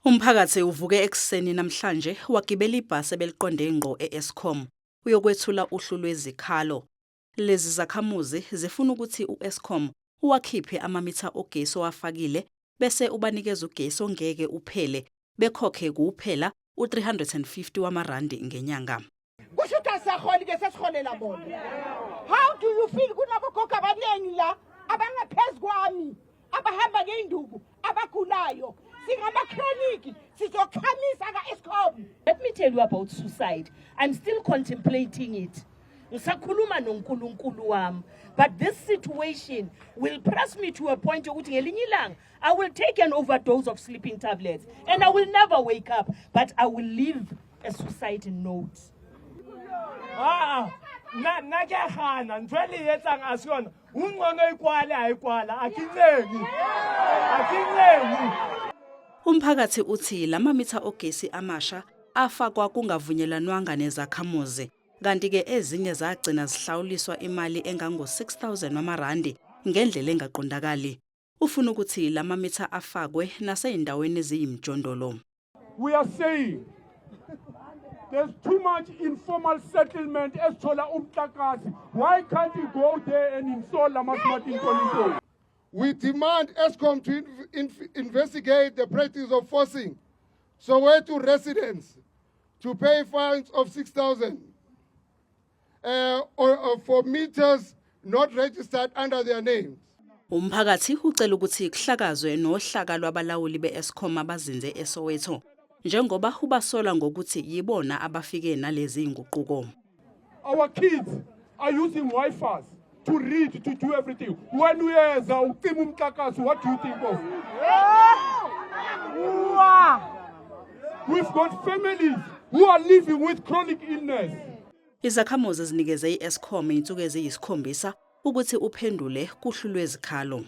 Umphakathi uvuke ekuseni namhlanje wagibela ibhasi ebeliqonde ngqo e-Eskom uyokwethula uhlu lwezikhalo. Lezi zakhamuzi zifuna ukuthi u-Eskom uwakhiphe amamitha ogesi owafakile bese ubanikeza ugesi ongeke uphele, bekhokhe kuphela u-350 wamarandi ngenyanga. Kusho ukuthi asisaholi-ke, sesiholela bona. How do you feel? Kunabogogo abaningi la abangaphezu kwami abahamba ngey'nduku, abagulayo. Singama-chronic, sizokhamisa ka-Eskom. Let me tell you about suicide. I'm still contemplating it. Ngisakhuluma noNkulunkulu wami. But this situation will press me to a point yokuthi ngelinye ilanga I will take an overdose of sleeping tablets and I will never wake up, but I will leave a suicide note. Aa, nna ke a gana ntho e le e etsang, a se yona. Ungcono ikwale ayikwala, akincengi, akincengi. Umphakathi uthi lamamitha ogesi amasha afakwa kungavunyelanwanga nezakhamuzi, kanti-ke ezinye zagcina zihlawuliswa imali engango-6000 wamarandi ngendlela engaqondakali. Ufuna ukuthi lamamitha afakwe nasey'ndaweni eziyimjondolo. We are saying there's too much informal settlement esithola umtlakasi. Why can't you go there and install ama-smart intolinto? We demand Eskom to investigate the practice of forcing Soweto residents to pay fines of 6,000 or for meters not registered under their names. Umphakathi ucela ukuthi kuhlakazwe nohlaka lwabalawuli be-Eskom abazinze eSoweto, njengoba ubasola ngokuthi yibona abafike nalezi nguquko. Our kids are using Wi-Fis to read, to do everything. When uyeza ucima umtlakasi, what do you think of? We've got families who are living with chronic illness. Izakhamuzi zinikeze i-Eskom insuku eziyisikhombisa ukuthi uphendule kuhlu lwezikhalo.